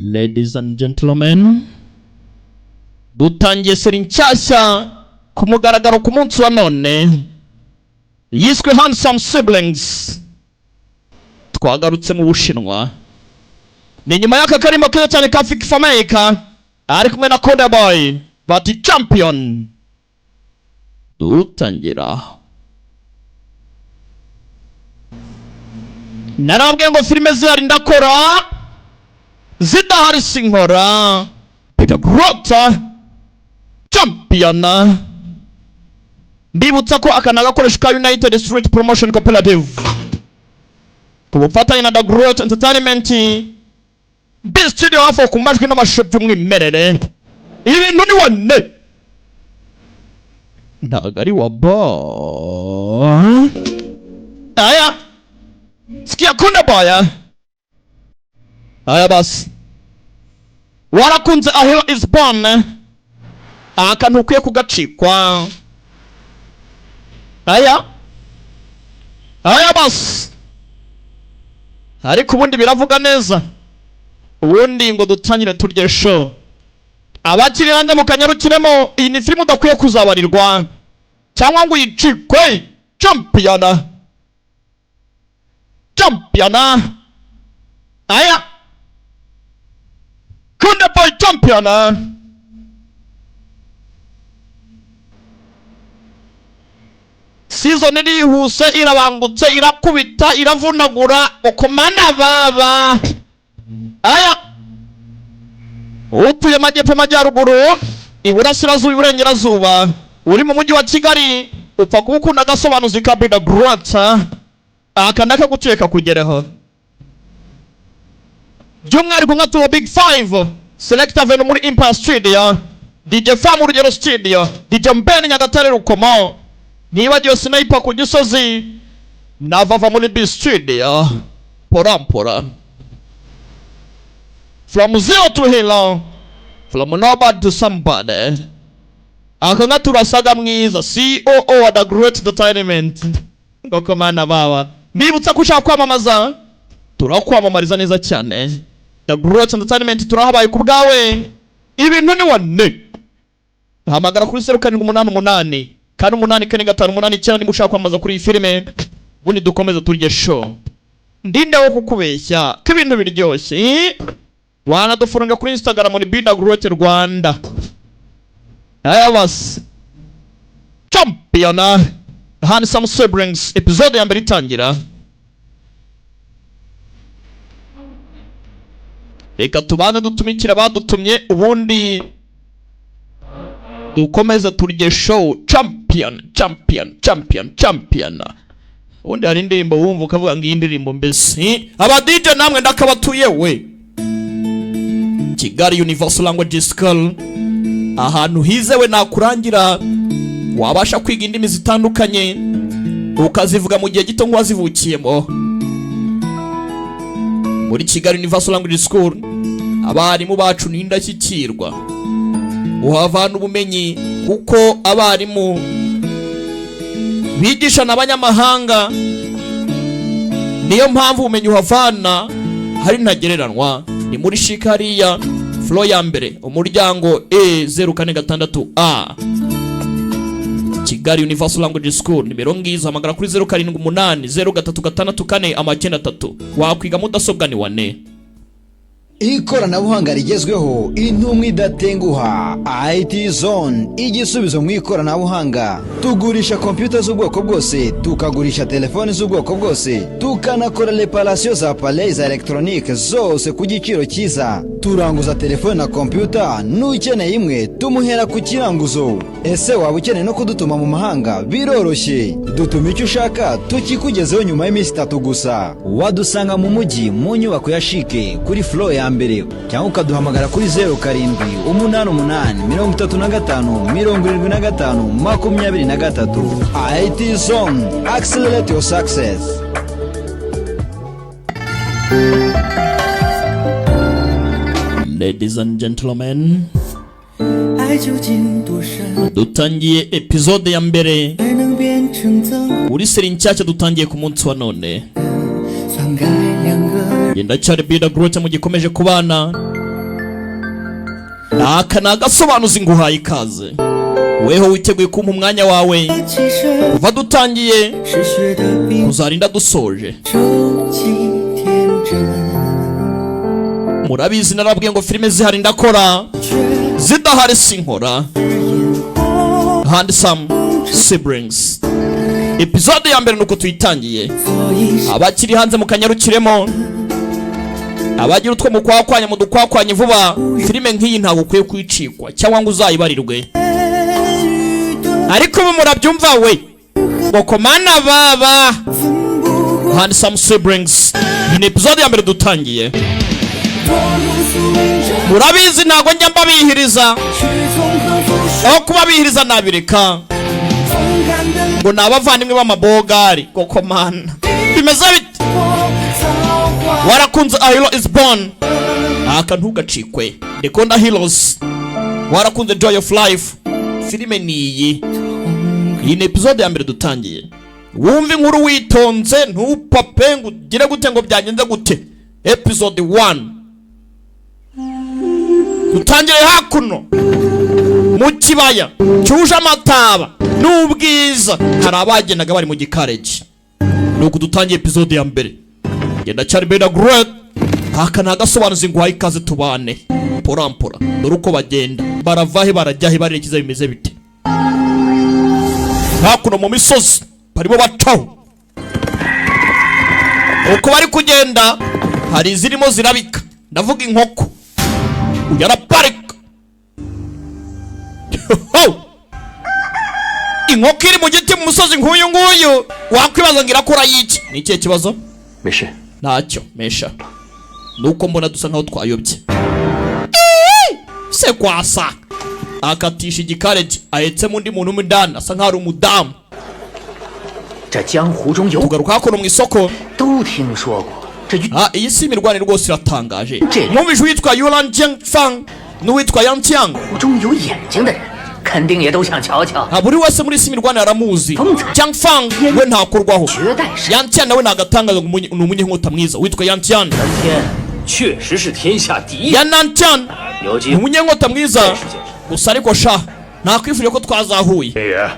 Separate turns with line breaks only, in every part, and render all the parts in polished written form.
Ladies and gentlemen, dutangiye série nshyashya ku mugaragaro ku munsi wa none yiswe Handsome Siblings. Twagarutse mu Bushinwa, ni nyuma y'aka karimo keza cyane ka Fik Fameica ari kumwe na Konde Boy, bati "Champion". Dutangira, narabwiye ngo filime zihari ndakora, zidahari sinkora. Peter Grota Champion. Mbibutsa ko aka ni agakoresho ka United Street Promotion Cooperative ku bufatanye na The Great Entertainment B Studio, hafi ku majwi n'amashusho by'umwimerere. Ibintu ni wane, ntabwo ari wa bo. Aya, sikia Konde Boy. Aya basi, warakunze A Hero Is Born, aka ntukwiye kugacikwa. Aya, aya basi, ariko ubundi biravuga neza. Ubundi ngo dutangire turye show. Abakiri hanze mukanyarukiremo, iyi ni filime udakwiye kuzabarirwa cyangwa ngo uyicikwe. Champion, champion. Aya, Konde Boy, Champion. Season irihuse, irabangutse, irakubita, iravunagura ukomana baba. Aya, utuye amajyepfo, amajyaruguru, iburasirazuba, iburengerazuba, uri mu mujyi wa Kigali, upfa kuba ukunda agasobanuzi ka Bida Grata, aka ndakaguciye kakugereho. By'umwihariko nka tuwo Big Five, Select Avenue muri Empire Studio, DJ Fam Urugero Studio, DJ Mbeni Nyagatare Rukomo, nibagiwe Sniper ku Gisozi navava muri B Studio. Porampora, from zero to hero, from nobody to somebody. Aka nka turasaga mwiza, COO wa The Great Entertainment. Ngoko mana baba, nibutsa ko ushaka kwamamaza, turakwamamariza neza cyane. The Great Entertainment turahabaye ku bwawe. Ibintu ni wane, hamagara kuri 0788 484589 niba ushaka kwamamaza kuri iyi filime. Ubundi dukomeze turye show. Ndinde wo kukubeshya ko ibintu biryoshye. Wanadufunga kuri Instagram ni Bida Great Rwanda. Aya basi, Champion, Handsome Siblings, episode ya mbere itangira. Reka tubanze dutumikire abadutumye, ubundi dukomeze turye show. Champion, champion, champion, champion. Ubundi hari indirimbo wumva ukavuga ngo iyi ndirimbo mbese. Aba DJ namwe ndakabatuye we. Kigali Universal Language School, ahantu hizewe nakurangira wabasha kwiga indimi zitandukanye ukazivuga mu gihe gito nk'uwazivukiyemo. Muri Kigali Universal Language School abarimu bacu ni indashyikirwa, uhavana ubumenyi kuko abarimu bigisha n'abanyamahanga, niyo mpamvu ubumenyi uhavana hari ntagereranwa. Ni muri shika hariya, floor ya mbere, umuryango E 046 A. Kigali Universal Language School, nimero ngizo, hamagara kuri 0780364993. Wakwiga mudasobwa ni wane.
Ikoranabuhanga rigezweho, intumwa idatenguha, IT Zone, igisubizo mu ikoranabuhanga. Tugurisha kompiyuta z'ubwoko bwose, tukagurisha telefoni z'ubwoko bwose, tukanakora réparation za appareils za électronique zose ku giciro cyiza. Turanguza telefone na kompiyuta, n'ukeneye imwe tumuhera ku kiranguzo. Ese waba ukeneye no kudutuma mu mahanga? Biroroshye, dutuma icyo ushaka tukikugezeho nyuma y'iminsi 3 gusa. Wadusanga mu mujyi mu nyubako ya CHIC kuri floor ya mbere, cyangwa ukaduhamagara kuri 0788 35 75 23. IT Zone, accelerate your success.
Ladies and gentlemen,
爱究竟多深
dutangiye episode ya mbere
才能变成曾
kuri série nshyashya dutangiye ku munsi wa none.
算该两个
Ndacyari Bida Grote mu gikomeje kubana. Aka ni agasobanuzi, nguhaye ikaze weho witeguye kumpa umwanya wawe
其实
kuva dutangiye
是雪的冰
kuzarinda dusoje.
收起天真，
Murabizi, narabwiye ngo filime zihari ndakora,
却
zidahari sinkora.
眼红。
Handsome Siblings, episode ya mbere nuko tuyitangiye.
所以
Abakiri hanze mukanyarukiremo, abagira utwo mukwakwanya mudukwakwanye vuba. Filime nk'iyi ntabwo ukwiye kuyicikwa cyangwa ngo uzayibarirwe.
遇的
Ariko ubu murabyumva we ngo komana baba.
奋不过
Handsome Siblings, iyi ni episode ya mbere dutangiye.
堕入宿命中，
Murabizi, ntabwo njya mbabihiriza.
去从何复生？
Aho kubabihiriza nabireka.
风干的
Ngo ni abavandimwe b'amabogari koko mana, bimeze bite?
落造化。
Warakunze A Hero Is Born, aka ntugacikwe. Ndikunda Heroes, warakunze Joy of Life, filime ni iyi. Iyi ni episode ya mbere dutangiye. Wumva inkuru witonze, ntupape ngo ugire gute ngo byagenze gute. Episode 1 dutangire hakuno mu kibaya cyuje amataba n'ubwiza, hari abagendaga bari mu gikareji. Nuko dutangiye episode ya mbere. Genda cyari Beda Great, aka ni agasobanuzi, nguhaye ikaze tubane porampora. Dore uko bagenda, barava he, barajya he, barerekeza, bimeze bite? Hakuno mu misozi barimo bacaho. Uko bari kugenda hari izirimo zirabika, ndavuga inkoko. Uyu araparika. Ho! Inkoko iri mu giti mu musozi nk'uyu nguyu, wakwibaza ngo irakora yiki? Ni ikihe kibazo?
没事，
Ntacyo mesha, nuko mbona dusa nkaho twayobye se kwasa. Akatisha igikareji ahetsemo undi muntu mo indani, asa nkaho ari umudamu.
这江湖中有
Tugaruka hakuno mu isoko.
都听说过，这
Ah, iyi si imirwanire rwose iratangaje.
Je.
Mwumvise uwitwa Yulan Jiangfang n'uwitwa Yang Tiang.
湖中有眼睛的人，肯定也都想瞧瞧。
Ah, buri wese muri iyi si imirwanire aramuzi.
风采.
Jiangfang we ntakorwaho.
绝代神
Yang Tian nawe nagatangaza ngo ni umunyenkota mwiza witwa Yang Tian.
天确实是天下第一，
Yan Tian
有机
ni umunyenkota mwiza
见识见识。
gusa. Ariko sha, nakwifuje ko twazahuye.
这也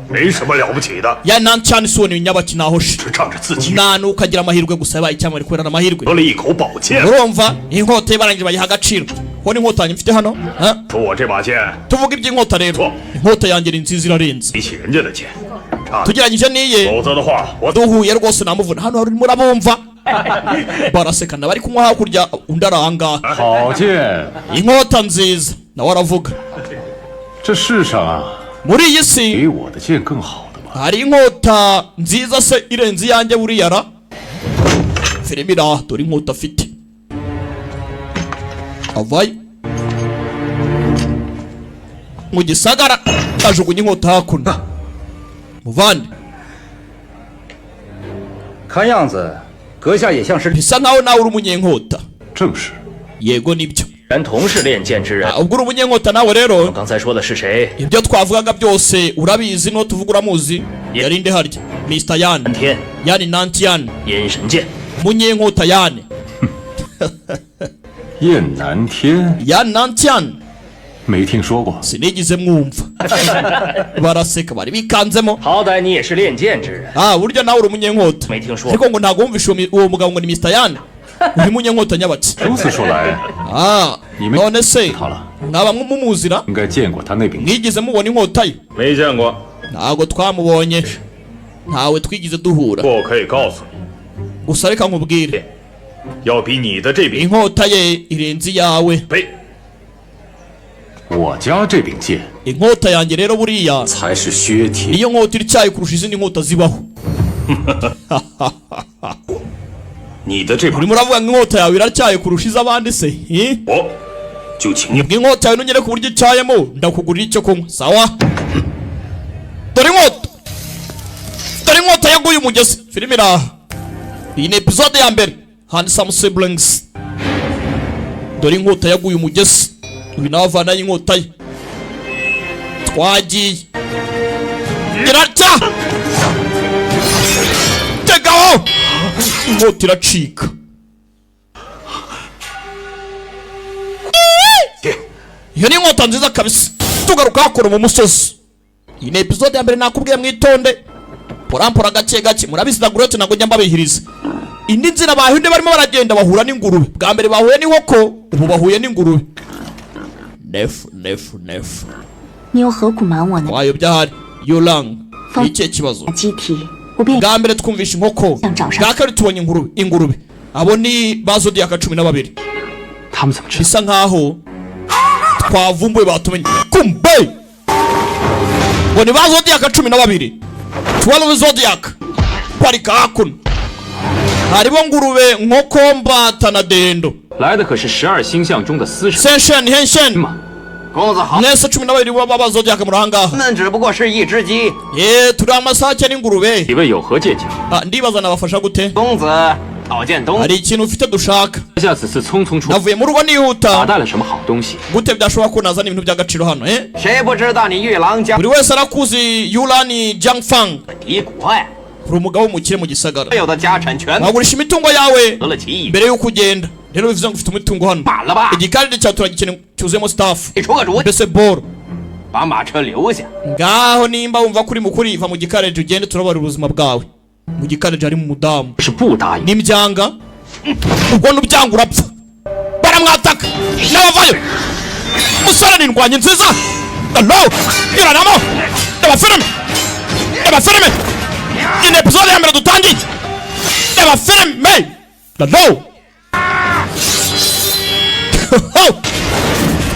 没什么了不起的，
Yan Tian si ni nyabaki naho shi.
是仗着自己
Nta nuko agira amahirwe gusa, yabaye icyamamare kubera amahirwe.
得了一口宝剑。
Urumva inkota ye barangije bayiha agaciro ko n'inkota yanjye mfite hano ha?
说我这把剑
Tuvuga iby'inkota rero, inkota yanjye ni nziza, irarenze
比起人家的剑差，
tugereranyije n'iye.
否则的话，我
Duhuye rwose namuvuna. Hano hari urimo urabumva barasekana, bari kunywa hakurya, undi ari ahangaha.
好剑，
Inkota nziza, nawe aravuga.
这世上啊，
Muri iyi si
比我的剑更好的吗？
hari inkota nziza se irenze iyanjye buriya ra? Filime iraha, dore inkota afite, avayo mu gisagara ajugunya inkota hakuno, muvande.
看样子，阁下也像是
Bisa nkaho nawe uri umunyenkota.
正是。
Yego, nibyo.
然同是练剑之人。
Ah, ubwo uri umunyenkota nawe rero,
刚才说的是谁？
ibyo twavugaga byose urabizi, n'uwo tuvuga uramuzi. Yarinde harya Mr Yan.
天
Yani Nantian.
阴神剑，
Munyenkota Yani.
燕南天
Yan Nantian.
没听说过，
Sinigeze mwumva. Baraseka, bari bikanzemo.
好歹你也是练剑之人，
Ah, burya nawe uri umunyenkota.
没听说
Ariko ngo ntabwo wumvishe uwo mugabo ngo ni Mr Yan, uri munyenkota nyabatsi.
如此说来，
Ah,
你们
none se
好了，
mwaba mumuzira?
应该见过他那柄。
Mwigeze mubona inkota ye?
没见过。
Ntabwo twamubonye, ntawe twigeze duhura.
不可以告诉你，
Gusa reka nkubwire,
要比你的这柄
inkota ye irenze iyawe.
背。
我家这柄剑
Inkota yanjye rero buriya
才是削铁
niyo nkota ityaye kurusha izindi nkota zibaho.
你的这把
Urimo uravuga ngo inkota yawe iratyaye kurusha iz'abandi se, eh?
我就请你
Ubwo inkota yawe nongere ku buryo icyayemo, ndakugurira icyo kunywa. Sawa, dore inkota, dore inkota yaguye umugezi. Filime iraha, iyi ni episode ya mbere, Handsome Siblings. Dore inkota yaguye umugezi, uyu nawe avanayo inkota ye. Twagiye, iracya tegaho, inkota iracika. Iyo ni inkota nziza kabisa. Tugaruka hakuno mu musozi. Iyi ni episode ya mbere, nakubwiye mwitonde, porampora, gake gake. Murabizi, The Great ntabwo njya mbabihiriza. Indi nzira bahinde barimo baragenda bahura n'ingurube. Bwa mbere bahuye n'inkoko, ubu bahuye n'ingurube. Nefu nefu nefu.
你又何苦瞒我呢？
Wayobya ahari Yulang, ni ikihe kibazo?
机体，我便
Bwa mbere twumvisha inkoko, bwa kabiri tubonye ingurube. Ingurube abo ni ba zodiac 12.
他们怎么知道？
Bisa nkaho twavumbuye, batumenye. Kumbe ngo ni ba zodiac 12, 12 zodiac. Parika hakuno haribo ngurube, nkoko, mbata na dendo.
来的可是十二星象中的司神
Senshen henshen.
嘛。
公子好，
Mwese 12 b'aba zodiac murahangaha.
们只不过是一只鸡。
Ye, turi amasake n'ingurube.
几位有何见解？
Ah, ndibaza nabafasha gute?
公子讨见东
Hari ikintu ufite dushaka.
下此次匆匆出，
Navuye mu rugo
打
nihuta.
带了什么好东西？
Gute byashoboka ko nazana ibintu by'agaciro hano, eh?
谁不知道你玉郎家
Buri wese arakuzi, Yulani Jiangfang.
敌国呀？
Uri umugabo w'umukire mu gisagara.
所有的家产全
Wagurisha imitungo yawe
得了其意，
mbere y'uko ugenda. Rero bivuze ngo ufite umutungo hano.
反了吧？
Igikaride cyawe turagikeneye cyuzuyemo staff.
你出个主意，
Mbese boro.
把马车留下。
Ngaho nimba wumva kuri mukuri, va mu gikareje ugende, turabara ubuzima bwawe. Mu gikareje harimo umudamu.
是不答应。
Nimbyanga ubwo nubyanga urapfa. Baramwataka n'abavayo. Musore ni indwanyi nziza. Allo, nyuranamo. Reba filime, reba filime. Iyi ni episode ya mbere dutangiye. Reba filime. Allo,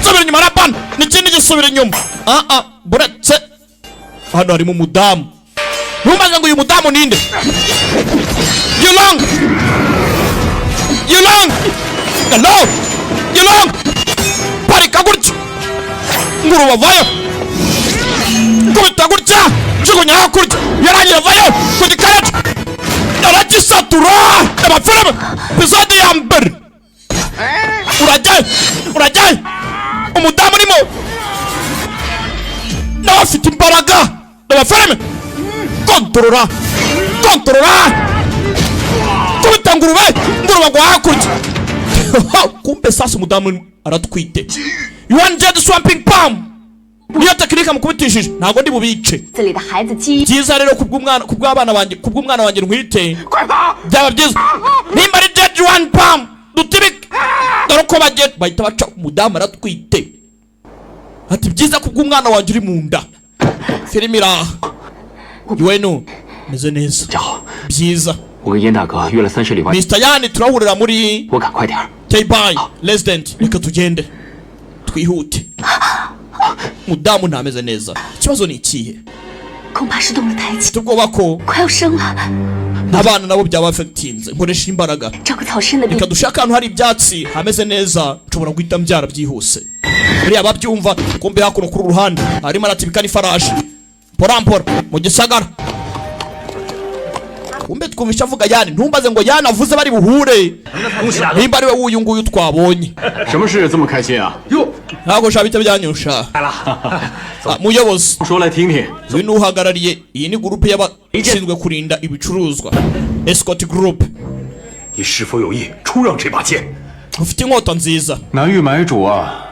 subira inyuma rapana n'ikindi gisubira inyuma. Ah ah, buretse hano harimo umudamu. Ntumaze ngo uyu mudamu ninde? Yulong! Yulong! Hello! Yulong! Parika gutya! Nguruba vayo! Kubita gutya! Jugunya hakurya! Yarangira vayo! Ku gikarito! Aragisatura! Reba filime! Episode ya mbere! Urajyayo! Urajyayo! Umudamu urimo! Nawe afite imbaraga! Reba filime! Kontorora! Kontorora! Kubita ngurube, ngurube ngo hakurya. Kumbe sasa umudamu aratwite. Yuan Jade Swamping Palm niyo tekinike mukubitishije. Ntabwo ndi bubice.
子里的孩子基因
Byiza rero kubw'umwana, kubw'abana banjye, kubw'umwana wanjye ntwite.
快跑！
Byaba byiza nimba ari Jade Yuan Palm dutibike. Dore uko bagenda bahita baca. Umudamu aratwite, ati byiza kubw'umwana wanjye uri mu nda. Filime iraha. Yuenu meze neza.
家好，
Byiza.
我跟燕大哥约了30里外，
Mr Yani, turahurira muri
我赶快点儿。
Teibai Resident. Reka tugende twihute. Mudamu ntameze neza, ikibazo ni ikihe?
恐怕是动了胎气，
Mfite ubwoba ko
快要生了。
abana nabo byaba affectinze. Nkoresha imbaraga.
找个草深的地
Reka dushake ahantu hari ibyatsi hameze neza, nshobora guhita mbyara byihuse. Buriya babyumva. Kumbe hakuno kuri ruhande arimo aratibika n'ifarashi porampora mu gisagara. Kumbe twumvisha avuga Yani. Ntumbaze ngo Yani avuze bari buhure, nimba ari we w'uyu nguyu twabonye.
什么事这么开心啊？
Ntabwo sha bita byanyusha. Ah, muyobozi.
说来听听。
Uyu ni uhagarariye iyi ni gurupe y'abashinzwe kurinda ibicuruzwa, escort group.
你是否有意出让这把剑？
Ufite inkota nziza.
难遇买主啊，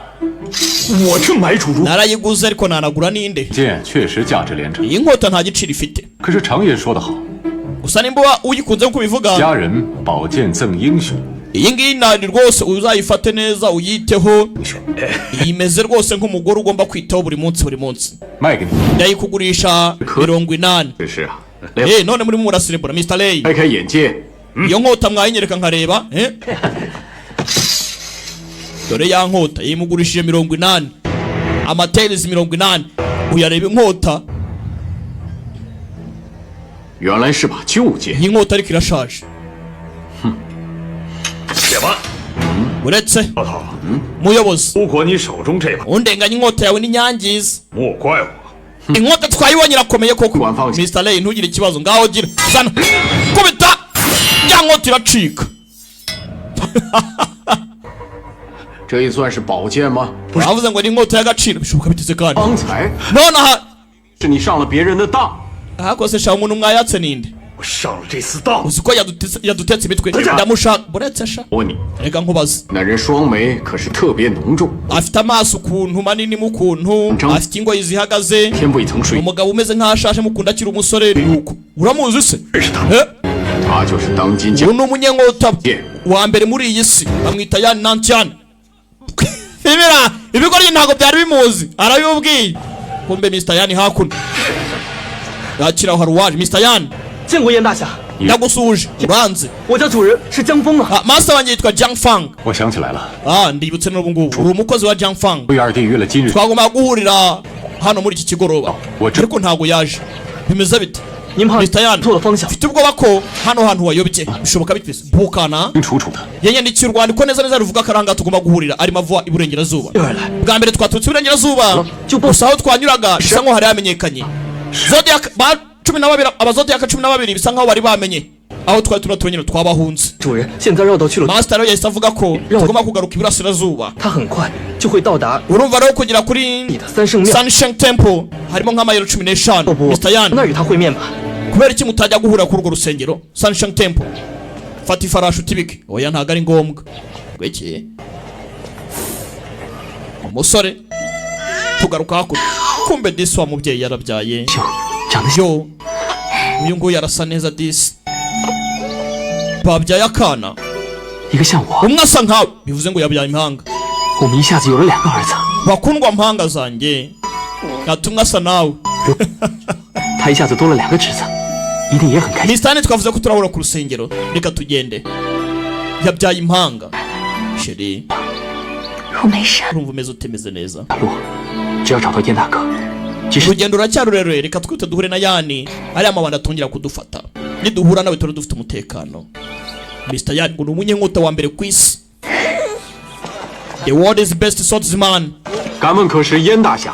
我这买主如
Narayiguze ariko nanagura ninde?
剑确实价值连城。
Iyi nkota nta giciro ifite.
可是常言说得好，
Gusa nimba uba uyikunze nk'uko ubivuga,
佳人宝剑赠英雄。
iyi ngiyi nani rwose uzayifate neza, uyiteho.
英雄
Iyi imeze rwose nk'umugore ugomba kwitaho buri munsi buri munsi.
卖给你。
Ndayikugurisha 80.
这是啊，
Eh, none murimo murasirebura Mr Lay.
开开眼界。
Iyo nkota mwayinyereka nkareba, eh? Dore ya nkota yimugurishije 80, amaterizi 80. Uyareba inkota.
原来是把旧剑。
Iyi nkota ariko irashaje.
且慢，
Uretse
老头，
muyobozi.
如果你手中这把，
Undenganya inkota yawe n'inyangiza.
莫怪我。
Inkota twayibonye irakomeye koko.
Wamva-
Mr Lay, ntugire ikibazo. Ngaho gira zana, kubita ya nkota iracika.
这也算是宝剑吗？
Bavuze ngo ni inkota y'agaciro, bishoboka biteze kandi.
方才
Nonaha
是你上了别人的当。
ahakose sha, umuntu mwayatse ninde?
我上了这次当。
Uzi ko yadutetse imitwe, ndamushaka buretse sha.
我问你，
Reka nkubaze.
那人双眉可是特别浓重，
Afite amaso ukuntu manini mu kuntu, afite ingoyi zihagaze.
天不一层水。
Umugabo umeze nk'aho ashaje mukunda akiri umusore, nuko uramuzi se? Eh?
他就是当今
Uyu
江
ni umunyenkota wa mbere muri iyi si, bamwita Yan Nantian. Ibira ibigoryi ntabwo byari bimuzi, arabibubwiye. Kumbe Mr Yani hakuno yakira, hari uwaje. Mr Yani.
见过燕大侠，
Ndagusuhuje, uranze?
我家主人是江峰啊。
Ah, master wanjye yitwa Jiang Fang.
我想起来了，
Ah, ndibutse n'ubu ngubu uri umukozi wa Jiang Fang.
魏二弟约了今日
Twagombaga guhurira hano muri iki kigoroba, ariko ntabwo yaje. Bimeze bite, Mr Yan? Mfite ubwoba ko hano hantu wayobye. Bishoboka bite se bukana?
楚楚的。
Yanyandikiye urwandiko neza neza ruvuga ko aranga tugomba guhurira, arimo ava iburengerazuba. Bwa mbere twaturutse iburengerazuba, gusa aho twanyuraga bisa nkaho hari hamenyekanye. Zodiac ba 12, abazodiac 12 bisa nkaho bari bamenye aho twari turatuye nyine, twabahunze.
主人现在绕道去了，
Master rero yahise avuga ko tugomba kugaruka iburasirazuba.
他很快就会到达
Urumva rero kugera kuri
三圣庙。
Sunshine Temple harimo nk'amayero 15. Mr Yan,
那与他会面吧。
kubera iki mutajya guhura kuri urwo rusengero Sunshine Temple? Fata ifarashi utibike. Oya, ntabwo ari ngombwa. Gwiki umusore, tugaruka hakuno, kumbe disi wa mubyeyi yarabyaye. Yo, uyu nguyu arasa neza disi, babyaye akana.
一个像我，
Umwe asa nkawe, bivuze ngo yabyaye impanga.
我们一下子有了两个儿子。
Bakundwa mpanga zanjye, natumwe asa nawe.
他一下子多了两个侄子，一定也很开心。
Mr. Ane, twavuze ko turahura ku rusengero, reka tugende. Yabyaye impanga, chérie.
我没事。
Urumva umeze utemeze neza?
路，只要找到燕大哥，即使
Urugendo ruracyari rurerure, reka twite duhure na Yani, ariya mabanda atongera kudufata. Niduhura nawe tuba dufite umutekano. Mr. Yani ngo ni umunyenkota wa mbere ku isi, the world is best swordsman.
敢问可是燕大侠？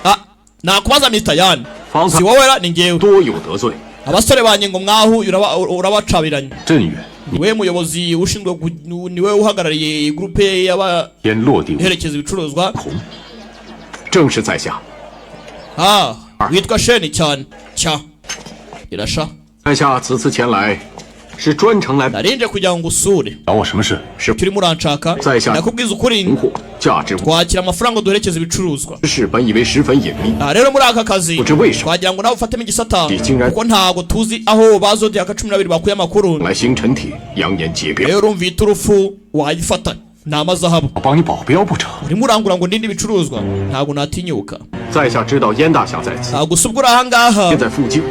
Ah, nakubaza Mr. Yani,
方才
si wowe ra? Ni njyewe.
多有得罪，
Abasore banjye ngo mwahuye urabacabiranye.
镇远
Niwe muyobozi ushinzwe niwe uhagarariye groupe y'abaherekeza
天落地
ibicuruzwa.
正是在下。
Ah, witwa Sheni cyane cya irasha.
在下此次前来，是专程来
Narinje kugira ngo usure.
找我什么事？
是
Turimo uranshaka?
在下
Ndakubwiza ukuri,
红货，价值
twakira amafaranga duherekeza ibicuruzwa.
事本以为十分隐秘，
Ah, rero muri aka kazi
不知为什么
twagira ngo nawe ufatemo igisata,
竟然
kuko ntabwo tuzi aho ba Zodiac 12 bakuye amakuru.
来星辰体扬言劫镖，
Rero urumva iyi turufu wayifata ni amazahabu.
我帮你保镖不成？
Urimo urangura ngo ndinde ibicuruzwa, ntabwo natinyuka.
在下知道燕大侠在此，
Ntabwo gusa ubwo uri ahangaha,
便在附近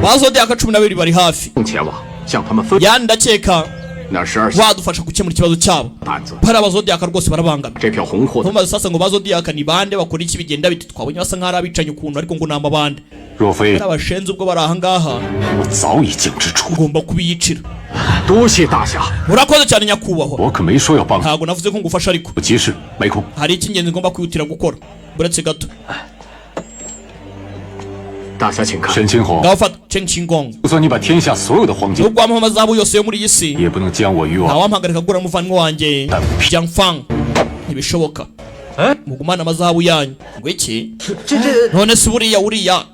ba Zodiac 12 bari hafi.
前往向他们分
Yani ndakeka
那十二星
wadufasha gukemura ikibazo cyabo.
胆子，
Bari abazodiac rwose barabangamye.
这票红货的
Ntumaze sasa ngo bazodiac ni bande, bakora iki, bigenda biti? Twabonye basa nk'aho ari abicanyi ukuntu, ariko ngo ni amabande.
若非
Ari abashenzi ubwo bari ahangaha,
我早已将之处，
ugomba kubiyicira.
多谢大侠。
Urakoze cyane nyakubahwa.
我可没说要帮你。
Ntabwo navuze ko ngufasha, ariko
我急事没空。
hari icy'ingenzi ngomba kwihutira gukora, buretse gato.
大侠请看，
沈清红，
Ngaho fata Chen Qingong.
就算你把天下所有的黄金，
Nubwo wamuha amazahabu yose yo muri iyi si,
也不能将我与我
ntawampagarika kugura umuvandimwe wanjye Jiang Fang, ntibishoboka. Mugumane amazahabu yanyu. Ngo iki? None se buriya uriya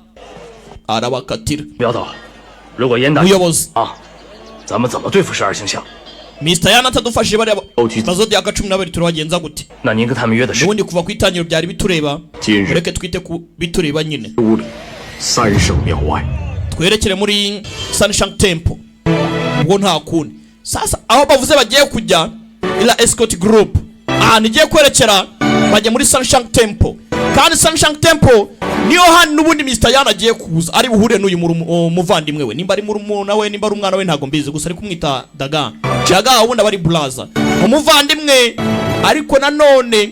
arabakatira.
苗头，如果燕大
Muyobozi,
啊，咱们怎么对付十二星象？
Mr. Yan atadufashije, bariya bazodiac 12 turabagenza gute?
那您跟他们约的是
N'ubundi kuva ku itangiriro byari bitureba.
今日
Mureke twite ku bitureba nyine.
屋里三圣庙外，
Twerekere muri Sunshine Temple, ubwo nta kundi. Sasa aho bavuze bagiye kujya, ila escort group ahantu igiye kwerekera, bajya muri Sunshine Temple, kandi Sunshine Temple niyo hano n'ubundi Mr. Yan agiye kuza ari buhure n'uyu muvandimwe we, nimba ari murumuna we, nimba ari umwana we, ntabwo mbizi, gusa ari kumwita Daga Daga, ubundi aba ari Blaza umuvandimwe. Ariko nanone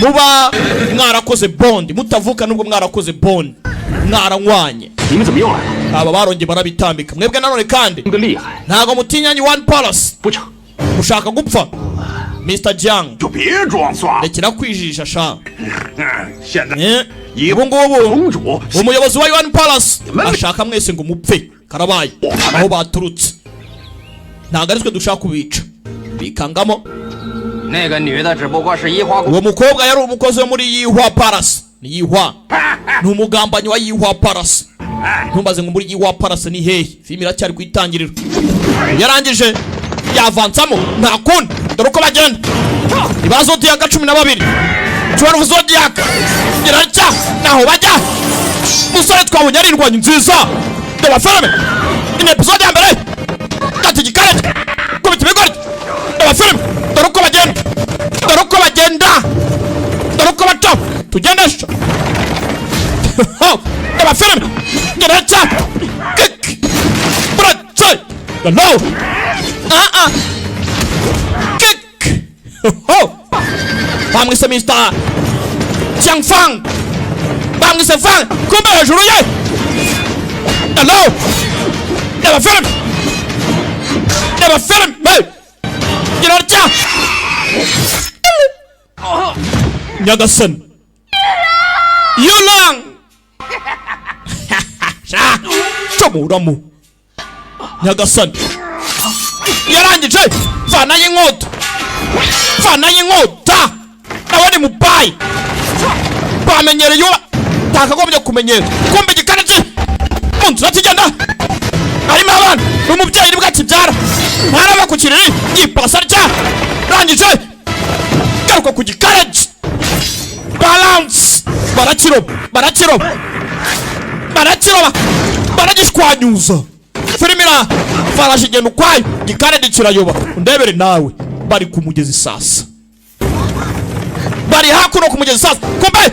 muba mwarakoze bond mutavuka, nubwo mwarakoze bond mwaranywanye.
你们怎么又来了？
Aba barongeye barabitambika. Mwebwe nanone kandi
的厉害，
ntabwo mutinyanye One Palace.
不成？
Mushaka gupfa, Mr. Jiang?
就别装蒜。
Rekera kwijijisha sha.
现在
Eh, ubu ngubu
公主
umuyobozi wa One Palace ashaka mwese ngo mupfe, karabaye. Aho baturutse ntabwo ari twe dushaka kubica, bikangamo.
那个女的只不过是移花宫
Uwo mukobwa yari umukozi wo muri Yihwa Palace, ni Yihwa, ni umugambanyi wa Yihwa Palace. Ntumbaze ngo muri wa Palace ni hehe. Filime iracyari ku itangiriro, yarangije yavansamo, nta kundi. Dore uko bagenda ni ba Zodiac 12, 12 Zodiac iracya naho bajya. Musore twabonye ari indwanyi nziza. Dore filime ni episode ya mbere. Gati gikarete kubita ibigori. Dore filime, dore uko bagenda, dore uko bagenda, dore uko baca. Tugendesha. Dore filime iracya kick buretse no ah ah kick. Bamwise Mr. Chiang Fang, bamwise Fang. Kumbe hejuru ye. Hello, reba filime, reba filime. Hey, irarya. Nyagasani, Yulang comuramo. Nyagasani, yarangije vanayo inkota, vanayo inkota. Nawe ni mubayi, bamenyereye uba takagombye kumenyera. Kumbe igikaraji mu nzira kigenda harimo abana n'umubyeyi nibwo akibyara, ntaraba ku kiriri yipasa rya rangije garuka ku gikaraji balance. Barakiroba, barakiroba, barakiroba, baragishwanyuza. Filime ira farashi igenda ukwayo, gikaraji kirayoba. Undebere nawe, bari ku mugezi sasa, bari hakuno ku mugezi sasa. Kumbe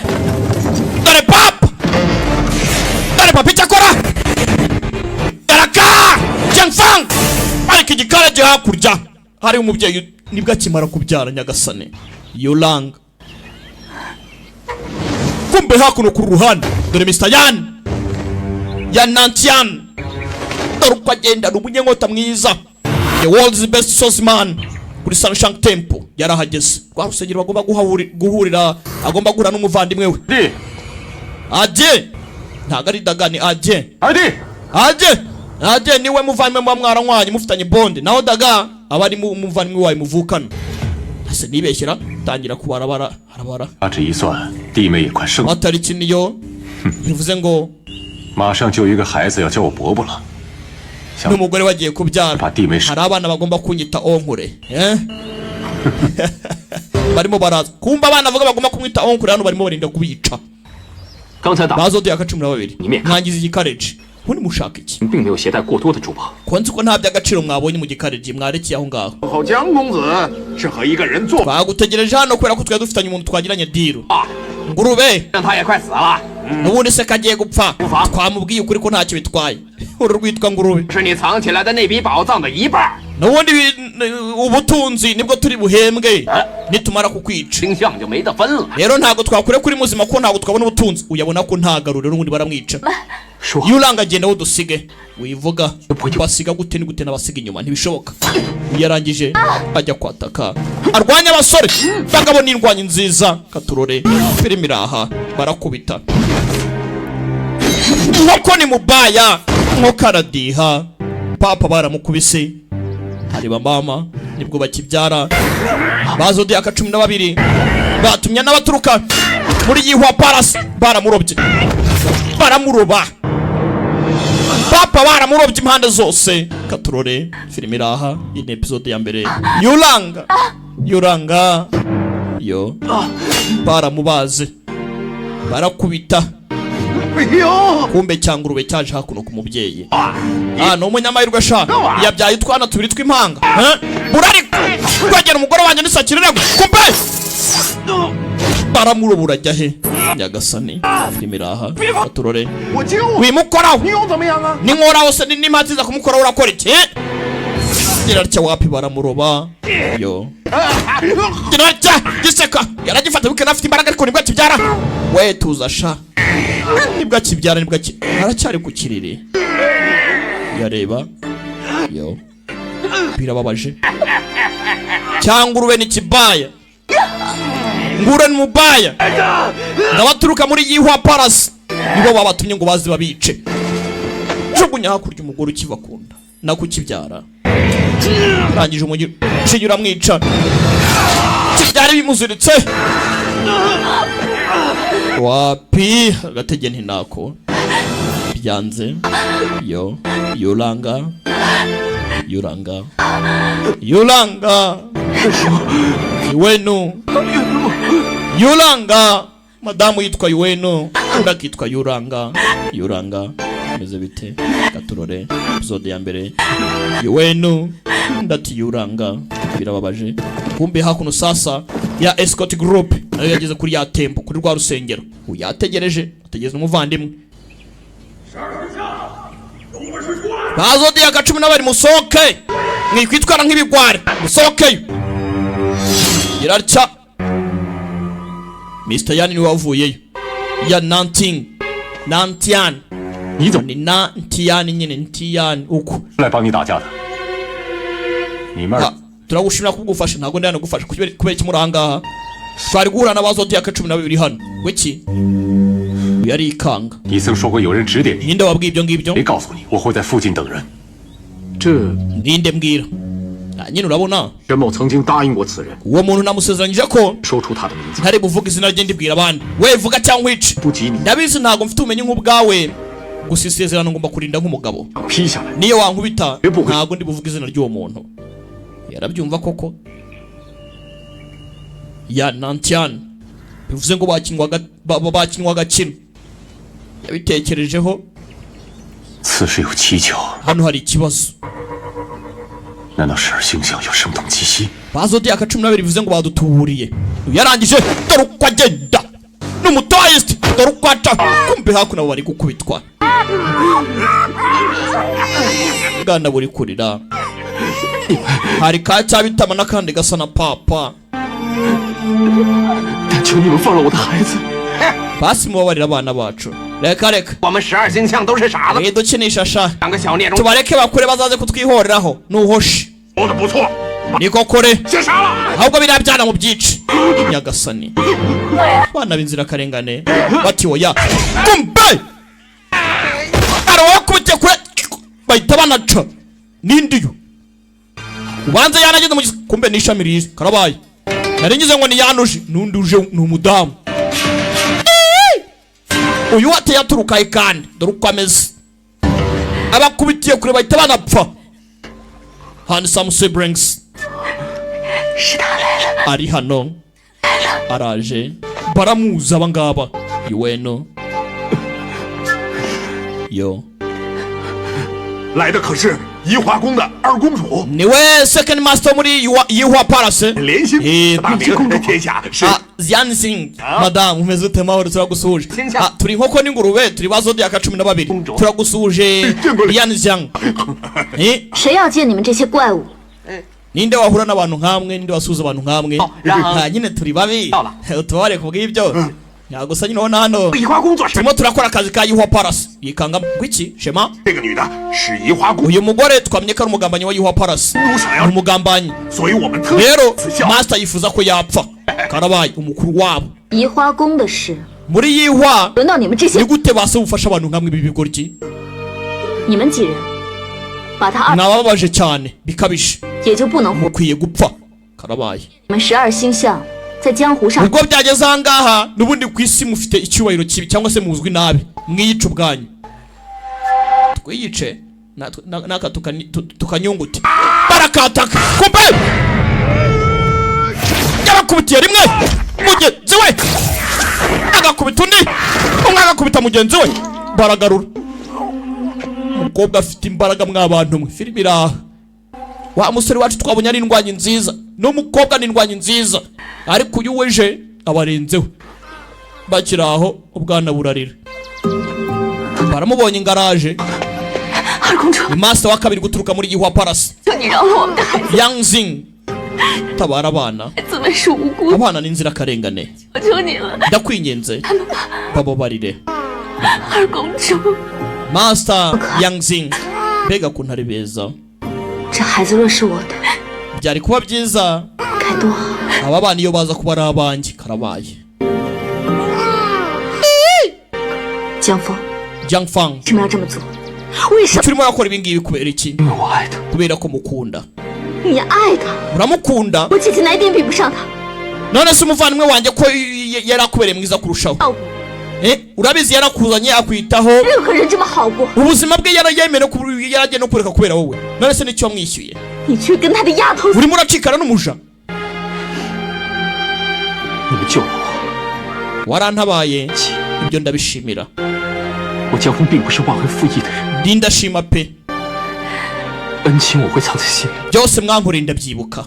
dore papa, dore papa icyo akora. Yaraka Jiangfang, ariko igikaraji hakurya hari umubyeyi nibwo akimara kubyara. Nyagasane, Yolanga. Kumbe hakuno ku ruhande dore Mr. Yan Yan Nantian, dore uko agenda. Ni umunyenkota mwiza, the world's best swordsman. Kuri Sanshang Temple yarahageze, rwa rusengero bagomba guhurira, agomba guhura n'umuvandimwe we.
弟，
Aje ntabwo ari Dagani, aje.
二弟，
Aje, aje niwe muvandimwe muba mwaranywanye, mufitanye bond. Naho Daga aba ari umuvandimwe wawe muvukana. Ese nibeshyera? Tangira kubarabara, arabara.
掐指一算，弟妹也快生，
Amatariki niyo bivuze ngo
马上就有一个孩子要叫我伯伯了。
n'umugore wagiye kubyara.
把弟妹
Hari abana bagomba kunyita oncle, eh? Barimo baraza. Kumva abana bavuga bagomba kumwita oncle, hano barimo barinda kubica.
刚才打
Ba Zodiac 12.
Nimeka.
Mwangiza igikareji, ubundi mushaka iki?
并没有携带过多的珠宝。
Ko nzi ko nta by'agaciro mwabonye mu gikareji, mwarekeye aho ngaho.
后江公子是和一个人做
Bagutegereje hano kubera ko twari dufitanye umuntu twagiranye deal, ngurube.
让他也快死了，
N'ubundi se kagiye gupfa, twamubwiye ukuri ko ntacyo bitwaye. Uru rwitwa ngurube.
是你藏起来的那笔宝藏的一半。
N'ubundi ubutunzi nibwo turi buhembwe nitumara kukwica.
星象就没得分了。
Rero ntabwo twakure kuri muzima ko ntabwo twabona ubutunzi. Uyabona ko nta garuriro, n'ubundi baramwica.
说
Iyo uranga agenda aho dusige wivuga basiga gute? Ni gute n'abasiga inyuma? Ntibishoboka. Iyo arangije ajya kwataka, arwanya abasore bagabo n'indwanyi nziza. Katurore filime iraha. Barakubita inkoko ni mubaya, inkoko aradiha. Papa baramukubise, areba mama nibwo bakibyara. Ba Zodiac 12 batumye n'abaturuka muri Yihwa Palace baramurobye, baramuroba. Papa baramurobye impande zose. Katurore filime iraha. Iyi ni episode ya mbere. Yuranga, Yuranga yo baramubaze, barakubita. Kumbe cyangurube cyaje hakuno ku mubyeyi. Ah, ni umunyamahirwe sha, yabyaye utwana tubiri tw'impanga. Eh? Burarika kwegera umugore wanjye nisakirire. Kumbe baramurobura, ajya he? Nyagasani, filime iraha. Katurore.
我救
Wimukoraho.
你又怎么样啊？
Ninkoraho se n'impatiza kumukoraho urakora iki? Girarya wapi, baramuroba. Yo girarya giseka, yaragifata bike, afite imbaraga ariko nibwo akibyara. We tuza sha, nibwo akibyara, nibwo aki aracyari ku kiriri. Yareba yo, birababaje. Cyangwa urube ni kibaya, ngure ni mubaya. Ndabaturuka muri Yihwa Palace, nibo babatumye ngo baze babice. Jugunya hakurya umugore ukiva kunda nako ukibyara, arangije umujinya uramwica, kibyara bimuziritse wapi, agatege ntinako. Byanze. Yo Yuranga, Yuranga, Yuranga, Iwenu Yuranga. Madamu yitwa Iwenu, undi akitwa Yuranga. Yuranga, meze bite? Gaturore episode ya mbere. Iwenu, undi ati Yuranga. Birababaje. Kumbe hakuno sasa ya escort group nayo yageze kuri ya temple, kuri rwa rusengero. Uyu yategereje, ategereza umuvandimwe. Ba Zodiac 12, musohoke, mwikwitwara nk'ibigwari, musohokeyo. Irarca. Mr Yani niwe wavuyeyo ya Nanting Nantian.
你怎么
Ni Nantian nyine, Ntian uko.
来帮你打架的？你们
Ah, turagushimira kubwufasha. Ntabwo ndi hano gufasha. Kubera iki muri ahangaha? Twari guhura n'aba Zodiac 12 hano wiki yari ikanga.
你曾说过有人指点你，
Ninde wabwiye ibyo ngibyo?
谁告诉你我会在附近等人？
这
Ninde mbwira? Ah, nyine urabona
沈某曾经答应过此人，
uwo muntu namusezeranyije ko
说出他的名字，
ntari buvuge izina rye ndibwira abandi. We vuga cyangwa wice.
不及你
Ndabizi ntabwo mfite ubumenyi nk'ubwawe, gusa isezerano ngomba kurinda nk'umugabo.
批下来。
Niyo wankubita
Ebuwe.
ntabwo ndi buvuge izina ry'uwo muntu. Yarabyumva koko ya Nantian, bivuze ngo bakinwa agakino. Yabitekerejeho.
此事有蹊跷，
Hano hari ikibazo.
难道十二星象要声东击西？
Ba Zodiac 12, bivuze ngo badutuburiye. Yarangije, dore uko agenda n'umutoyisiti, dore uko aca. Kumbe hakuno bari gukubitwa, bwana buri kurira. Hari ka cyabitama n'akandi gasa na papa.
但求你们放了我的孩子。
Basi mubabarira abana bacu. Reka reka.
我们十二星象都是傻子，
Mwidukinisha sha.
两个小孽种
Tubareke bakure, bazaze kutwihoreraho nuhoshi.
说的不错，
Niko kore.
先杀了。
Ahubwo biriya byana mu byici. Nyagasani, abana b'inzirakarengane bati oya. Kumbe arawakubitiye kure, bahita banaca n'indiyo. Ubanza yanageze mu kumbe n'ishami rize. Karabaye, nari ngize ngo niyanuje n'undi uje ni umudamu. Uyu wateye aturuka he? Kandi dore uko ameze, abakubitiye kure bahita banapfa. Handsome siblings.
是他来了，
Ari hano, araje, baramuzi aba ngaba. Iweno yo.
来的可是移花宫的二公主，
Niwe second master muri Yihua Palace.
莲心
Eh,
大名天下是
Ah, Ziansing, madamu umeze ute? Mahoro, turagusuhuje. Ah, turi inkoko n'ingurube, turi ba Zodiac 12, turagusuhuje Lian Jiang. Eh,
谁要见你们这些怪物？
Ninde wahura n'abantu nkamwe? Ninde wasuhuza abantu nkamwe?
Raha.
Ah, nyine turi babi.
Hola.
Utubabare kubw'ibyo. Ntabwo gusa nyine ubona hano
移花宫做事。
turimo turakora akazi ka Yihua Palace. Yikanga ngwiki shema.
这个女的是移花宫，
Uyu mugore twamenye ko ari umugambanyi wa Yihua Palace, ni umugambanyi.
所以我们特
Rero
此笑。
master yifuza ko yapfa. Karabaye, umukuru wabo.
移花宫的事，
Muri Yihua
轮到你们这
ni
些，
gute basa bufasha abantu nkamwe ibi bigoryi?
你们几人，把他二
Mwababaje cyane bikabije.
也就不能活。
Mukwiye gupfa. Karabaye.
你们十二星象在江湖上
Ubwo byageze ahangaha n'ubundi ku isi mufite icyubahiro kibi cyangwa se muzwi nabi, mwiyice ubwanyu. Twiyice naka tukanyungute. Barakataka. Kumbe yarakubitiye rimwe mugenzi we, agakubita undi, umwe agakubita mugenzi we, baragarura. Umukobwa afite imbaraga mwabantu mwe. Filime iraha. Wa musore wacu twabonye ari indwanyi nziza, n'umukobwa ni indwanyi nziza, ariko uyu weje abarenzeho. Bakiri aho, ubwana burarira. Baramubonye ingaraje.
二公主，
Ni master wa kabiri guturuka muri Yihua Palace.
求你饶了我们的孩子，
Yang Zing, tabara abana.
孩子们是无辜的，
Abana ni inzirakarengane.
求求你了，
Ndakwinginze, bababarire.
二公主。
Master Yang Zing, mbega kuntu ari beza!
这孩子若是我的，
Byari kuba byiza
该多好！
aba bana iyo baza kuba ari abanjye. Karabaye.
江峰，
Jiang Fang,
为什么要这么做？为什么
kuki urimo urakora ibi ngibi? Kubera iki?
因为我爱他。
Kubera ko mukunda.
你爱他？
Uramukunda.
我姐姐哪一点比不上他？
None se umuvandimwe wanjye ko yari akubereye mwiza kurushaho?
照顾，
Eh, urabizi yarakuzanye akwitaho.
任何人这么好过，
Ubuzima bwe yarayemera, yaragiye no kureka kubera wowe. None se nicyo wamwishyuye?
你却跟他的丫头
Urimo uracikana n'umuja.
你们救了我，
Warantabaye, ibyo ndabishimira.
我江峰并不是忘恩负义的人，
Ndi ndashima pe.
恩情我会藏在心里，
Byose mwankoreye ndabyibuka.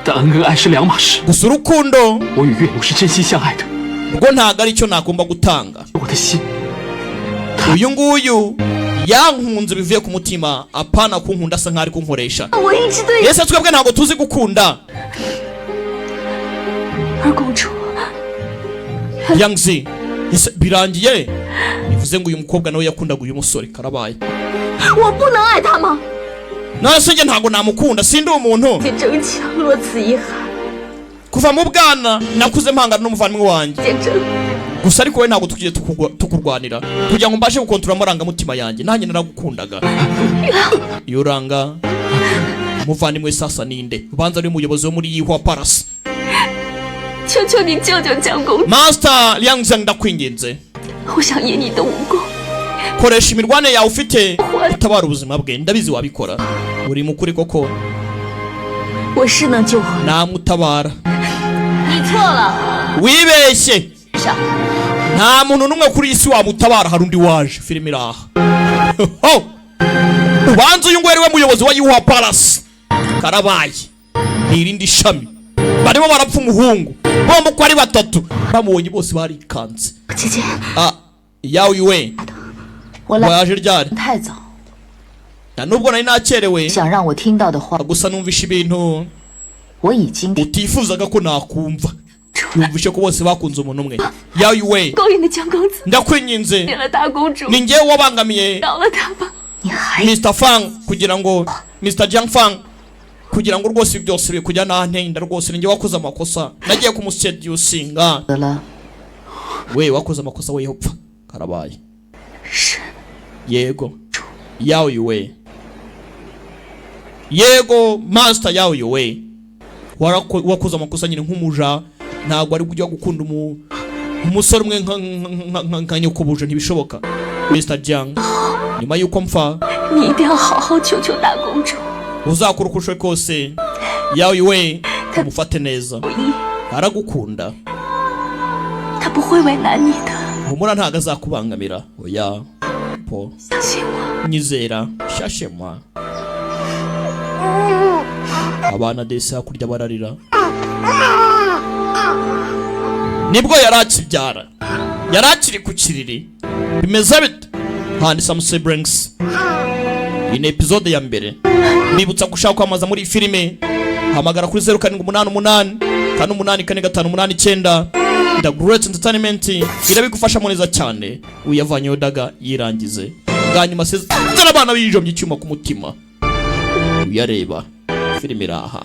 但恩跟爱是两码事。
Gusa urukundo
我与岳奴是真心相爱的，
rwo ntabwo ari cyo nagomba gutanga.
我的心
Uyu nguyu yankunze bivuye ku mutima, apana kunkunda asa nkaho ari kunkoresha.
我一直对
Ese twebwe ntabwo tuzi gukunda?
二公主，
Yangzi, ese birangiye bivuze ngo uyu mukobwa nawe yakundaga uyu musore, karabaye.
我不能爱他吗？
None se njye ntabwo namukunda? Sindi umuntu?
见争强，落此遗憾，
Kuva mu bwana nakuze mpangana n'umuvandimwe wanjye.
见争，
Gusa ariko wowe ntabwo tugiye tukurwanira kugira ngo mbashe gukontorora amarangamutima yanjye. Nanjye naragukundaga. Iyo uranga umuvandimwe sasa ninde? Ubanza ari umuyobozi wo muri Yihwa Palace.
求求你救救江公主！
Master Liang Zhang, ndakwinginze.
我想以你的武功，
Koresha imirwane yawe ufite utabara ubuzima bwe. Ndabizi wabikora, uri mukuri koko.
我是能救回。
Namutabara.
你错了，
Wibeshye.
上
Nta muntu n'umwe kuri iyi si wamutabara. Hari undi waje, filime iraha. Ho! Ubanza uyu nguyu ari we muyobozi wa Yuha Palace, karabaye. Ni irindi shami barimo barapfa umuhungu. Bombi uko ari batatu bamubonye bose barikanze.
姐姐，
Ah, yawe we.
我来
Waje ryari?
太早，
Na nubwo nari nakerewe,
想让我听到的话，
gusa numvishe ibintu
我已经听
utifuzaga ko nakumva. Numvishe ko bose bakunze umuntu umwe. Yawe we.
勾引的江公子
Ndakwinginze.
见了大公主，
Ni njyewe wabangamiye
饶了他吧。
你还
Mr Fang, kugira ngo Mr Jiang Fang, kugira ngo rwose ibi byose biri kujya nantenda. Rwose ninjye wakoze amakosa, nagiye kumuseducinga.
得了？
We wakoze amakosa, we upfa, karabaye.
是
Yego yawe we, yego master yawe we. Wakoze amakosa nyine nk'umuja. Ntabwo ari kujya gukunda umusore umwe nka nyokobuje, ntibishoboka. Mr Jiang, nyuma y'uko mpfa,
你一定要好好求求大公主，
uzakora uko ushoboye kose, yawe we, umufate neza.
不易，
Aragukunda.
她不会为难你的，
Humura, ntabwo azakubangamira, oya po.
相信我。
Nyizera shashema. Abana desi hakurya bararira. Nibwo yari akibyara, yari akiri ku kiriri. Bimeze bite handi? Some siblings, iyi ni episode ya mbere. Mbibutsa gushaka kwamaza muri iyi filime, hamagara kuri 0788484589. The Great Entertainment irabigufashamo neza cyane. Uyavanyeho daga yirangize bwa nyuma sezana abana bijombye icyuma ku mutima. Uyareba filime iraha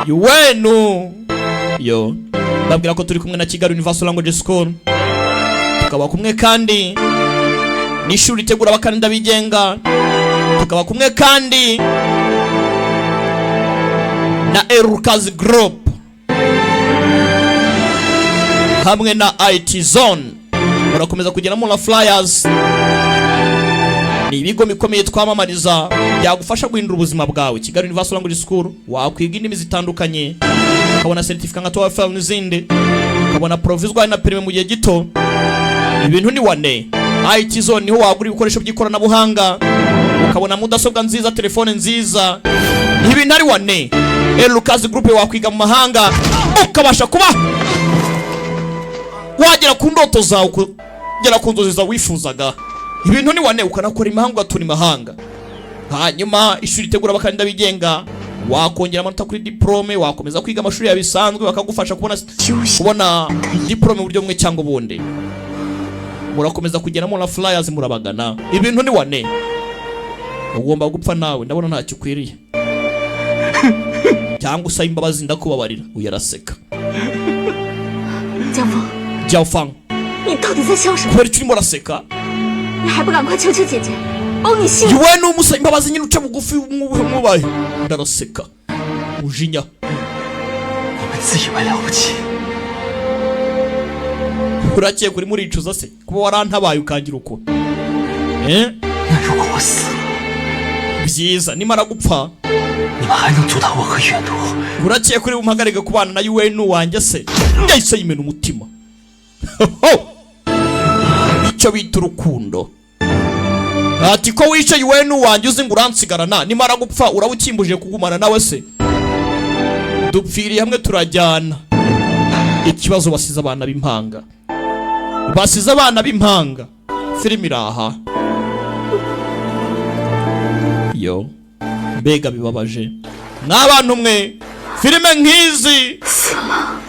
yuwenu yo. Ndabwira ko turi kumwe na Kigali Universal Language School, tukaba kumwe kandi n'ishuri ritegura abakandida bigenga, tukaba kumwe kandi na Erukazi Group hamwe na IT Zone. Murakomeza kugeramo na flyers. Ni ibigo bikomeye twamamariza byagufasha guhindura ubuzima bwawe. Kigali Universal Language School, wakwiga indimi zitandukanye, ukabona certificate nka TOEFL n'izindi, ukabona provisoire na permis mu gihe gito. Ibintu ni wane. IT Zone niho wagura ibikoresho by'ikoranabuhanga, ukabona mudasobwa nziza, telefone nziza. Ibintu ari wane. Elukazi Group, wakwiga mu mahanga, ukabasha kuba wagera ku ndoto zawe, kugera ku nzozi zawe wifuzaga. Ibintu ni wane, ukanakora imahanga, ugatura imahanga. Hanyuma ishuri ritegura abakandida bigenga, wakongera amanota kuri diplome, wakomeza kwiga amashuri yawe bisanzwe, bakagufasha kubona diplome mu buryo bumwe cyangwa ubundi. Murakomeza kugeramo na flyers, murabagana. Ibintu ni wane. Ugomba gupfa nawe, ndabona ntacyo ukwiriye. Cyangwa usaba imbabazi, ndakubabarira. Uyu araseka.
江峰，
Jiao Fang,
你到底在笑什么？
kubera icyo urimo uraseka?
你还不赶快求求姐姐，帮你姓？
Iwe numusaba imbabazi nyine, uce bugufi, mwubahe. Ndaraseka mujinya.
你们自以为了不起，
Urakeka urimo uricuza se kuba warantabaye ukangira uko, eh?
那如果我死了，
Byiza, nimara gupfa,
你们还能阻挡我和远途？
urakeka uri bumpagarike kubana na yuwe wanjye se? Yahise yimena umutima. Icyo bita urukundo. Ati ko wishe yuwe wanjye, uzi ngo uransigarana, nimara gupfa uraba ukimbujije kugumana nawe se? Dupfiriye hamwe, turajyana. Ikibazo, basize abana b'impanga, basize abana b'impanga. Filime iraha yo, mbega bibabaje n'abantu mwe, filime nk'izi.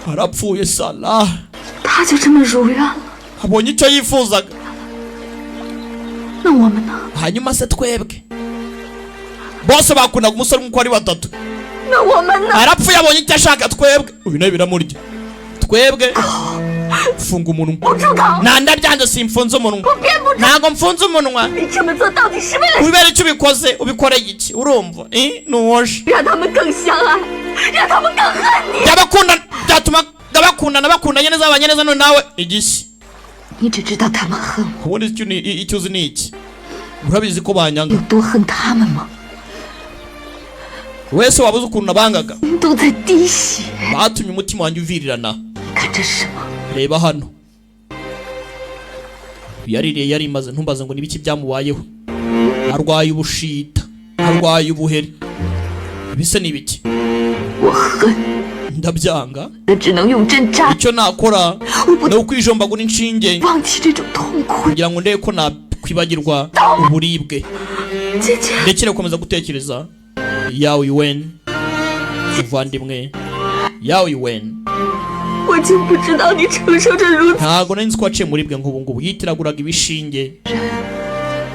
Arapfuye Sala.
他就这么如愿了？
Abonye icyo yifuzaga.
那我们呢？
Hanyuma se twebwe? Bose bakundaga umusore umwe uko ari batatu.
那我们呢？
Arapfuye, abonye icyo ashaka, twebwe? Uyu nawe biramurya. Twebwe? Funga umunwa.
我住口！
Nanda byanze, simfunze umunwa, ntabwo mfunze umunwa.
你这么做到底是为了
Kubera icyo ubikoze, ubikoreye iki? Urumva, eh, nuwoje
让他们更相爱，让他们更恨你？
byabakunda, byatuma bakundana, bakundanye neza, babanye neza. None nawe igishyi.
你只知道他们恨我，
Ubundi icyo icyo uzi ni iki? Urabizi ko banyanga.
有多恨他们吗？
Wese wabuze ukuntu nabangaga.
都在滴血。
Batumye umutima wanjye uvirirana.
你看这是什么？
Reba hano, yaririye yarimaze. Ntumbaze ngo nibiki byamubayeho, arwaye ubushita, arwaye ubuheri, ibise ni ibiki.
我恨
Ndabyanga.
的只能用针扎，
Icyo nakora ni ukwijombagura inshinge
放弃这种痛苦。
kugira ngo ndebe ko nakwibagirwa uburibwe,
姐姐，
ndekere gukomeza gutekereza. Yawe Yuwen, muvandimwe yawe Yuwen,
我竟不知道你承受着如此
ntago nari nzi ko waciye muri bwe nk'ubu ngubu. Yitiraguraga ibishinge.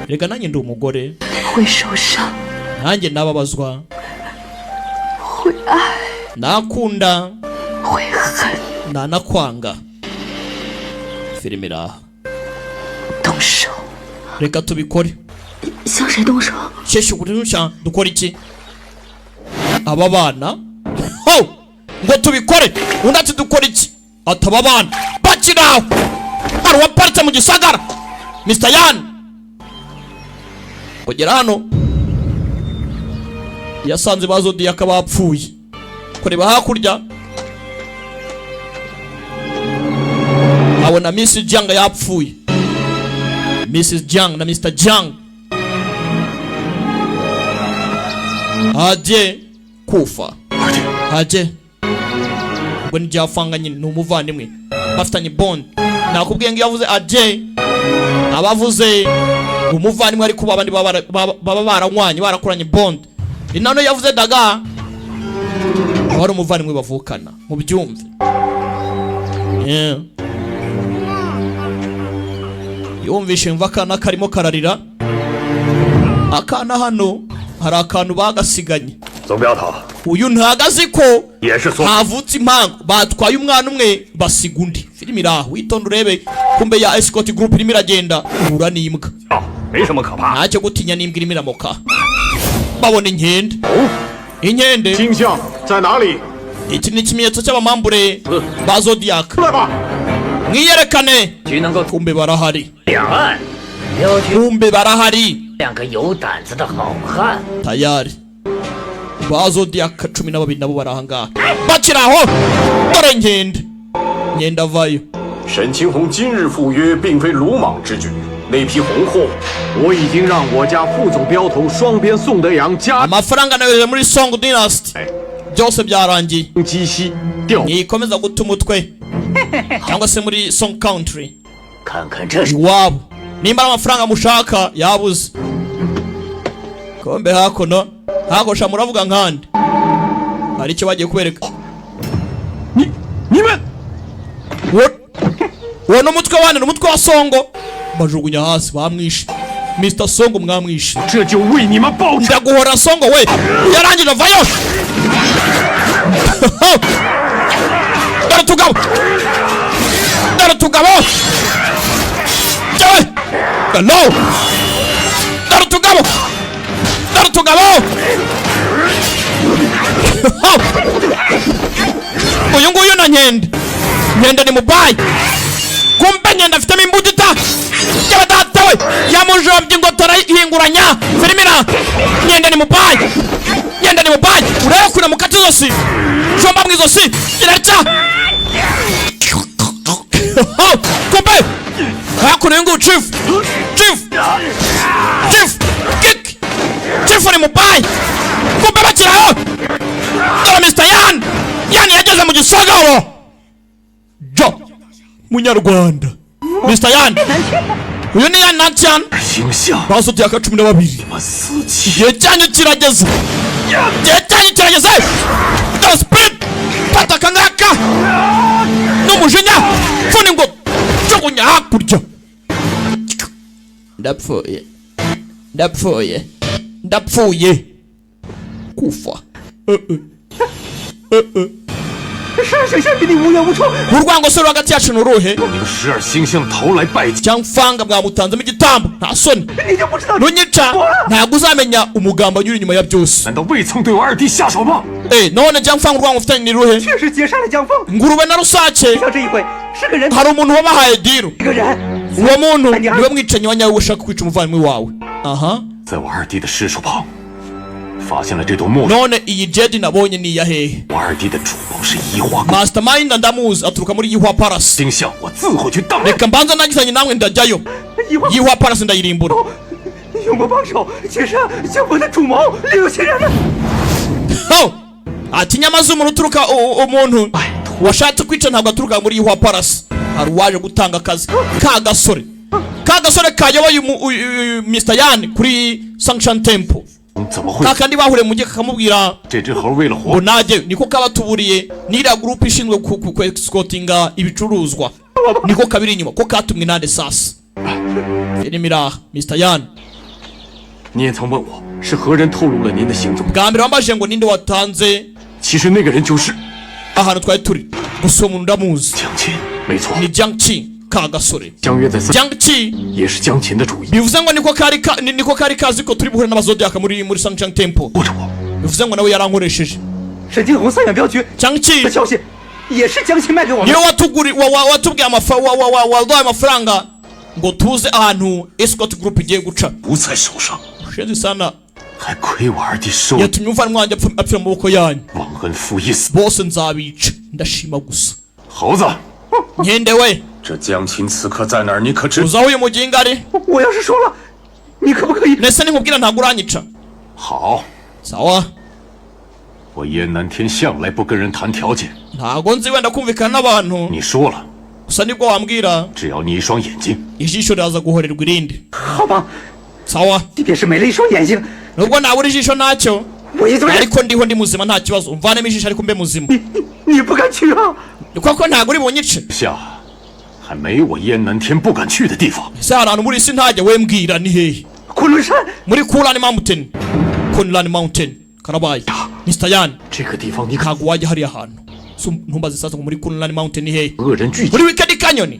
Reka nanjye ndi umugore.
会受伤，
Nanjye nababazwa,
会爱，
nakunda,
会恨，
nanakwanga. Filime iraha.
动手。
Reka tubikore.
向谁动手？
Sheshe ukurisha, dukora iki? Aba bana ho ngo tubikore. Undi ati dukora iki? Ati aba bana bakiri aho, hari uwaparitse mu gisagara, Mr Yan. Kugera hano yasanze ba Zodiac bapfuye. Kureba hakurya abona Miss Jang yapfuye, Mrs Jang na Mr Jang aje kufa aje. Ubwo ni Jafanga nyine, ni umuvandimwe, bafitanye bond. Nakubwiye ngo iyo avuze aje aba avuze umuvandimwe, ariko abandi baba baranywanye, barakoranye bond. Inano yavuze daga aba ari umuvandimwe bavukana, mubyumve. Yeah. Yumvishe yumva akana karimo kararira. Akana hano hari akantu bagasiganye.
总镖头
Uyu ntago azi ko
也是从
havutse impanga, batwaye umwana umwe basiga undi. Filime iraho, witonde urebe. Kumbe ya escort group irimo iragenda, uhura n'imbwa.
没什么可怕。
Ntacyo gutinya, n'imbwa irimo iramoka. Babona inkende, inkende.
星象在哪里？
Iki ni ikimenyetso cy'abamambure ba Zodiac.
出来吧！
Mwiyerekane.
局能够
Kumbe barahari.
两岸，镖局
Kumbe barahari.
两个有胆子的好汉。
Tayari ba Zodiac 12 nabo barahangaha. Bakiri aho, dore inkende, inkende avayo.
沈清红今日赴约，并非鲁莽之举。那批红货，
我已经让我家副总镖头双边宋德阳加
Amafaranga nayohereje muri Song Dynasty, byose byarangiye.
击西调
Ntikomeza guta umutwe, cyangwa se muri Song Country
看看这是
iwabo, nimba ari amafaranga mushaka yabuze. Kombe hakuno hakosha, muravuga nkande hari icyo bagiye kubereka.
你们
Uwo ni umutwe wane, ni umutwe wa Songo. Bajugunya hasi, bamwishe Mr Songo, mwamwishe.
这就为你们报仇！
Ndaguhora Songo we. Yarangije avayo. Dore tugabo, dore tugabo Jyewe! Hello, dore tugabo, dore tugabo. Uyu nguyu na nkende, nkende ni mubayi. Kumbe ngenda afitemo imbugita y'abadata we, yamujombye ingotora ihinguranya. Firimira ngenda ni mubayi, ngenda ni mubayi. Urebe kuna mukata izosi, jomba mu izosi irarya. Kumbe hakuno y'ingu chief, chief, chief kick, chief ni mubayi. Kumbe bakiraho, dore Mr Yan. Yan yageze mu gisagara jo munyarwanda. Mr Yan, uyu ni Yan Nantian.
星象
Basuteye 12.
死气！
Igihe cyanyu kirageze, igihe cyanyu kirageze. The speed, fata akangaka n'umujinya, pfuna ngo jugunya hakurya. Ndapfuye, ndapfuye, ndapfuye, kufa.
十二星象跟你无冤无仇，
Urwango se ruri hagati yacu ni uruhe?
你们十二星象投来拜见，
Cyangwa fanga mwamutanzemo igitambo, nta soni?
你就不知道
Nunyica ntabwo uzamenya umugambanyi uri inyuma ya byose.
难道未曾对我二弟下手吗？
Eh, none cyangwa fanga, urwango ufitanye ni ruhe?
确实劫杀了江峰，
Ngurube na rusake,
像这一回是个人，
hari umuntu wabahaye deal.
一个人，
Uwo muntu niwe mwicanyi wa nyawe ushaka kwica umuvandimwe wawe. Aha.
在我二弟的尸首旁，发现了这朵墨水。
None iyi jade nabonye ni iya hehe?
我二弟的主谋是移花宫
Mastermind ndamuzi, aturuka muri Yihua Palace.
星象，我自会去当面。
Reka mbanza nangizanye namwe, ndajyayo.
一会
Yihua Palace ndayirimbura.
永国帮手劫杀江峰的主谋刘先生。
Ho! Ati nyamaze umuntu uturuka umuntu washatse kwica ntabwo aturuka muri Yihua Palace. Hari uwaje gutanga akazi, ka gasore, ka gasore kayoboye Mr Yan kuri Sanction Temple.
怎么会？
Kakandi bahuriye mu gihe kakamubwira
这只猴为了
ngo
活，
najye niko kabatuburiye n'iriya group ishinzwe ku escortinga ibicuruzwa, niko kabiri inyuma ko katumwe nande. Sasa filime iraha, Mr Yan.
你也曾问我是何人透露了您的行踪，
Bwa mbere wambajije ngo ninde watanze
其实那个人就是
ahantu twari turi. Gusa uwo muntu ndamuzi.
江青，
没错，
Ni Jiang Qi, ka gasore.
相约在三
Jiang Qi
也是江琴的主意。
bivuze ngo niko kari niko kari kazi ko turi buhure n'abazodiac muri Sanction Temple.
护着我。
Bivuze ngo nawe yarankoresheje.
沈金红三远镖局
Jiang Qi
的消息，也是江青卖给我们
niwe。 watuguri wa, wa, watubwiye waduhaye amafaranga ngo tuze ahantu escort group igiye guca.
不在手上，
Shenzi sana.
还亏我二弟收
Yatumye umuvandimwe wanjye apfira mu maboko yanyu.
忘恩负义死
Bose nzabica, ndashima gusa.
猴子。
Nkende we.
这江琴此刻在哪儿？你可知？
Uzi aho uyu muginga ari?
我要是说了，你可不可以？
Nese ninkubwira ntabwo uranyica?
好，
Sawa.
我燕南天向来不跟人谈条件。
Ntabwo nzi wenda kumvikana n'abantu.
你说了，
Gusa nibwo wambwira,
只要你一双眼睛，
ijisho riraza guhorerwa irindi.
好吧，
Sawa.
即便是没了一双眼睛，
Nubwo nabura ijisho ntacyo,
我也就认。
ariko ndiho, ndi muzima, nta kibazo. Umvanemo ijisho ariko mbe muzima.
你不敢去啊？
Koko ntabwo uri bunyice?
下还没我燕南天不敢去的地方。
Ese hari ahantu muri isi ntajya? We mbwira ni hehe?
昆仑山，
Muri Kunlun Mountain. Kunlun Mountain karabaye, Mr Yan.
这个地方你可
Ntabwo wajya hariya hantu. So, ntumbaze sasa ngo muri Kunlun Mountain ni hehe.
恶人聚集
Muri Wicked Canyon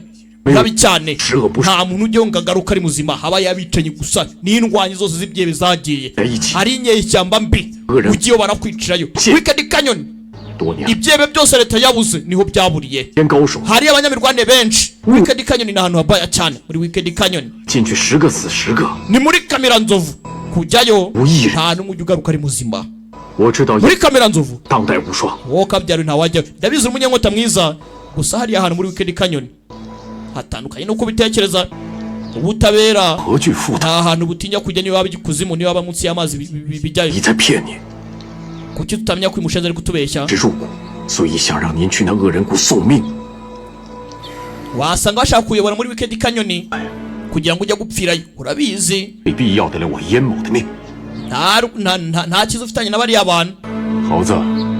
habi cyane,
十恶不赦
nta muntu ujyaho ngo agaruke ari muzima. Habaye abicanyi gusa n'indwanyi zose z'ibyebe zagiye.
Iki.
Hari inyeshyamba mbi,
Ura.
ugiyeyo barakwicirayo.
Ki.
Wicked Canyon,
多年，
ibyebe byose leta yabuze niho byaburiye.
间高手
Hari abanyamirwane benshi. Wicked Canyon ni ahantu habaya cyane. Muri Wicked Canyon
进去十个死十个。
ni muri Kamiranzovu, kujyayo
Uyire.
nta n'umwe ujya ugaruka ari muzima.
我知道
Muri Kamiranzovu,
当代无双，
wowe kabyara ntawajyayo. Ndabizi uri umunyankota mwiza, gusa hariya hantu muri Wicked Canyon hatandukanye n'uko ubitekereza. Ubutabera
何惧负担？
nta hantu butinya kujya, niba waba ikuzimu, niba waba munsi y'amazi bijyayo.
你在骗你，
Kuki tutamenya ko uyu mushenzi ari kutubeshya?
是入骨，所以想让您去那恶人谷送命。
Wasanga bashaka kuyobora muri Wicked Canyon kugira ngo ujye gupfirayo, urabizi.
没必要得了我燕某的命。
Nta cyiza ufitanye na bariya bantu.
猴子，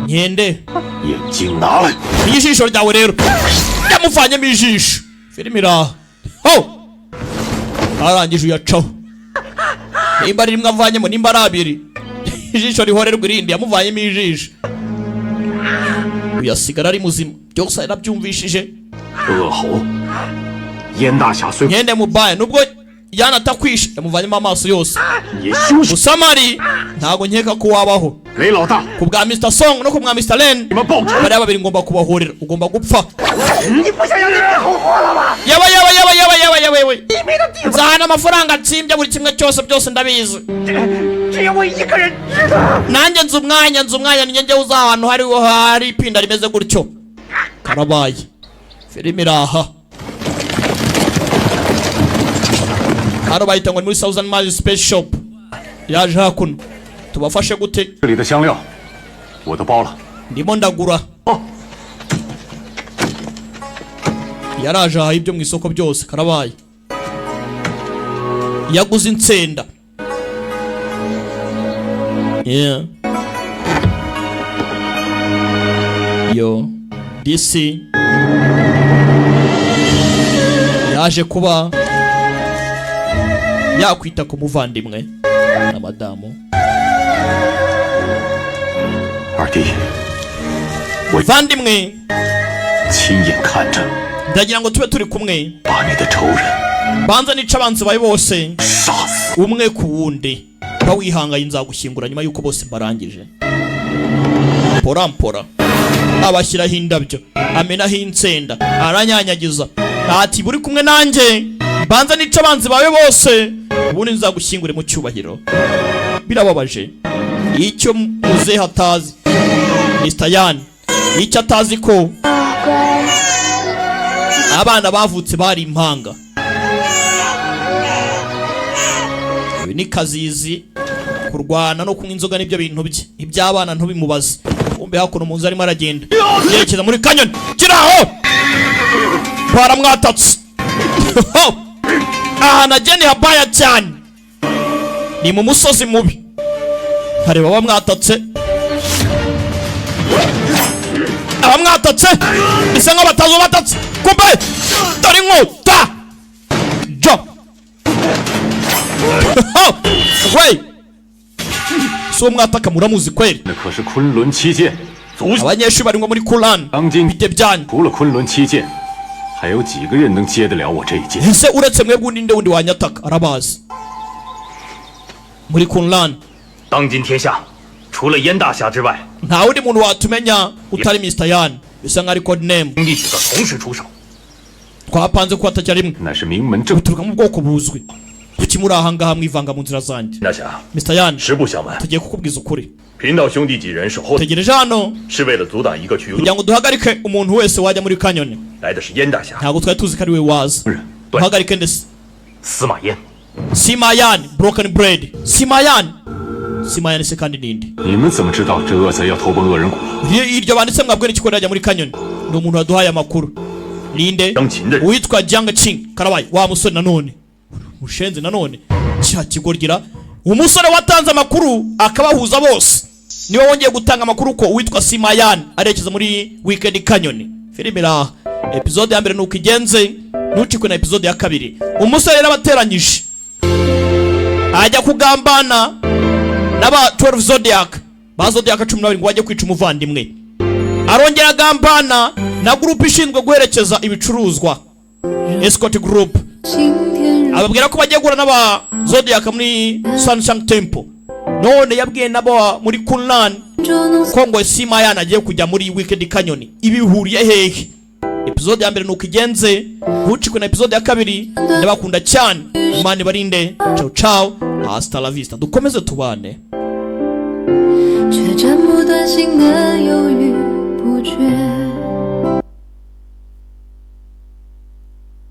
Nkende.
眼睛拿来。
Ijisho ryawe rero. Yamuvanyemo ijisho. Filime iraha ho, arangije uyacaho, nimba ari rimwe avanyemo, nimba ari abiri, ijisho rihorerwa irindi. Yamuvanyemo ijisho, uyasigara ari muzima, byose yarabyumvishije.
恶猴，燕大侠虽
Nkende mubaya, nubwo yanatakwishe, yamuvanyemo amaso yose.
也休息
Gusa mari ntabwo nkeka ko wabaho.
雷老大，
Ku bwa Mr Song no ku bwa Mr Len, bariya babiri ngomba kubahorera. Ugomba gupfa.
你不想让你好过了吗？
Yewe yewe yewe yewe yewe yewe yewe, nzahana amafaranga nsimbye buri kimwe cyose, byose ndabizi.
只有我一个人知道。
Nanjye nzi umwanya, nzi umwanya, ni njye uza ahantu hariho hari ipinda rimeze gutyo. Karabaye, filime iraha. Hano bahita ngo ni muri Southern Miles Space Shop. Yaje hakuno, tubafashe gute?
这里的香料我都包了。
Ndimo ndagura. Yaraje aha ibyo mu isoko byose. Karabaye, yaguze insenda. Yeah. Yo DC yaje kuba yakwita ku muvandimwe na madamu.
二弟，
Muvandimwe,
亲眼看着
ndagira ngo tube turi kumwe,
把你的仇人
banza nica abanzi bawe bose
杀死。
umwe ku wundi. Ba wihangaye, nzagushyingura nyuma y'uko bose mbarangije. Mpora mpora abashyiraho indabyo, amenaho insenda, aranyanyagiza, ati buri kumwe nanjye banza nica abanzi bawe bose, ubundi nzagushyingure mu cyubahiro. Birababaje icyo muzehe atazi, Mr Yan, icyo atazi ko abana bavutse bari impanga. Uyu ni Kazizi, kurwana no kunywa inzoga nibyo bintu bye, iby'abana ntubimubaze. Kumbe hakuno mu nzu arimo aragenda yerekeza muri canyon kiraho, baramwatatse. Ahantu agenda habaya cyane ni mu musozi mubi, hareba bamwatatse, abamwatatse bisa nkaho batazi ubatatse. Kumbe dore inkota jo we si uwo mwataka muramuzi kweli?
那可是昆仑七剑，足
Abanyeshuri barimo muri Kuran,
当今
bite byanyu?
除了昆仑七剑，还有几个人能接得了我这一剑？
Ese uretse mwebwe undi nde wundi wanyataka? Arabazi muri Kunlan.
当今天下，除了燕大侠之外，
Nta wundi muntu watumenya utari Mr Yan, bisa nkaho ari code name.
兄弟几个同时出手，
Twapanze ko atajya rimwe.
那是名门正
Buturuka mu bwoko buzwi. Kuki muri aha ngaha mwivanga mu nzira zanjye?
大侠，
Mr Yan,
实不相瞒，
tugiye kukubwiza ukuri.
贫道兄弟几人守候
Tegereje hano
是为了阻挡一个去
kugira ngo duhagarike umuntu wese wajya muri canyon.
来的是燕大侠
Ntabwo twari tuzi ko ari we waza. Duhagarike ndetse
司马炎。
Simayan broken bread. Simayan, Simayan se kandi ninde?
你们怎么知道这恶贼要投奔恶人谷？
Iryo banditse mwabwe n'ikiko rajya muri canyon ni umuntu waduhaye amakuru. Ninde?
张琴的人，
Uwitwa Jiang Qing. Karabaye, wa musore nanone mushenzi nanone cya kigorgira, umusore watanze amakuru akabahuza bose, niwe wongeye gutanga amakuru ko uwitwa Simayan arekeza muri Weekend Canyon. Filime iraha, episode ya mbere nuko igenze, ntucikwe na episode ya kabiri. Umusore yarabateranyije ajya kugambana n'aba 12 Zodiac, ba Zodiac 12, ngo bajye kwica umuvandimwe. Arongera agambana na group ishinzwe guherekeza ibicuruzwa, escort group,
今天
ababwira ko bagiye guhura n'aba Zodiac muri Sunshine Temple. None yabwiye n'aba muri Kunlan
捉弄
ko ngo Simayan agiye kujya muri Wicked Canyon. Ibihuriye hehe? Episode ya mbere nuko igenze, ntucikwe na episode ya kabiri. Ndabakunda cyane, Imana ibarinde. Ciao ciao, hasta la vista, dukomeze tubane.
却斩不断心的忧郁。